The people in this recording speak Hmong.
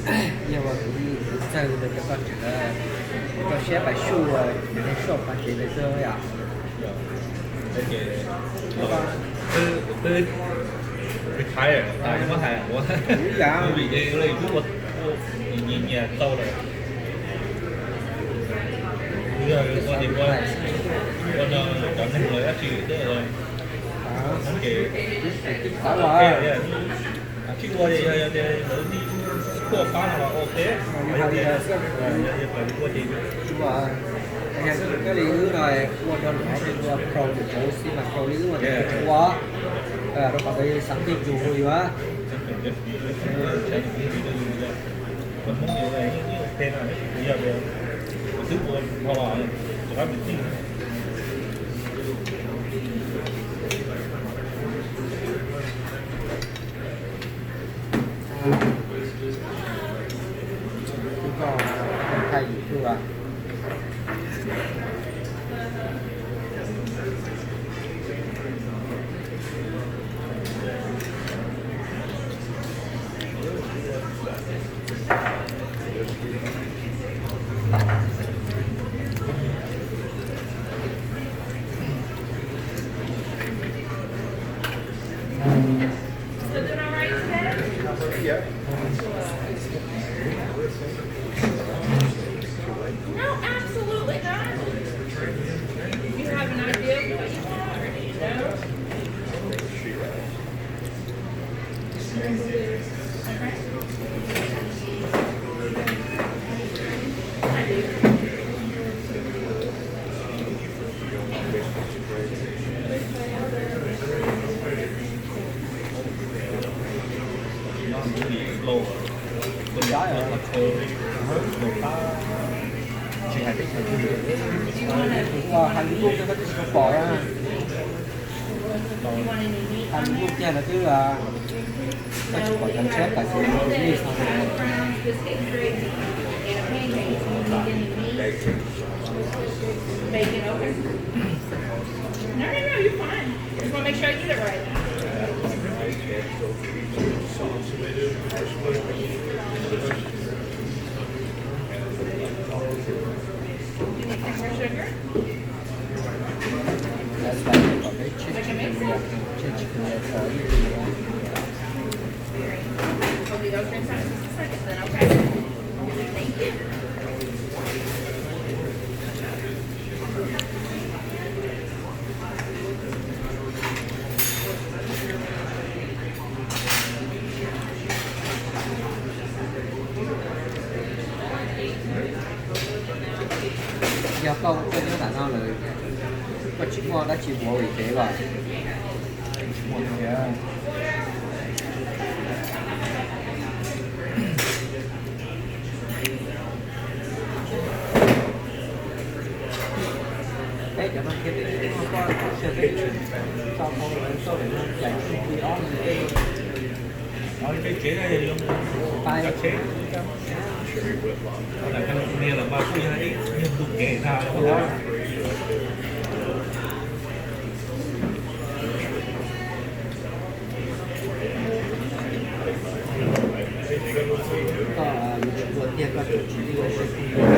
Yog uas kuv txawg ntawd cov koj tseem rau siab pais sub, nws sub pas kev ntawd xwb yom. Twb retire tas, muab hais ua vim twb ua nyias nyias tau lawm. Ua no cov neeg lawv dab tsi twb ua, ces tib qhov los tsis ua, yog tias lawv kuaj pab no los ok. Yog li wb no ua rau lwm qhov ua pro lwm cov xwb mas pro li wb ua tias ua, rau qhov ntawd xav ncej zus ua yuav. Still doing all right today? No, absolutely not. You have an idea of what you want, or do you know? Hais lus Nuj coj koj twb tsis tau pom na. Hais lus Nuj kiag lawv twb, koj tsis pom cov tsheb tawm ces lus Nuj xwb. Bacon, okay. No, no, no, you're fine. Just want to make sure I did it right. You need some more sugar? Lawv xav kom peb tshiab tsis kheev lias, tshiab tsis kheev lias tau ib li. I'll do those drinks out in just a second then, okay? Thank you. Yog koj ua koj nyob tam no lawm, koj tsis muaj dab tsi ua vim kev los? Tsis muaj thiab. Peb cov no thiab peb muaj koj txhua txhia peb tau tau lawv tau lawm no caim txij ob no tej. Peb tsev no yog cov tsheb, niag los mas kuj yog ib yog ntu kev ntag. Koj yuav tsum ua tiag koj tseem tsis tib lub sij hawm.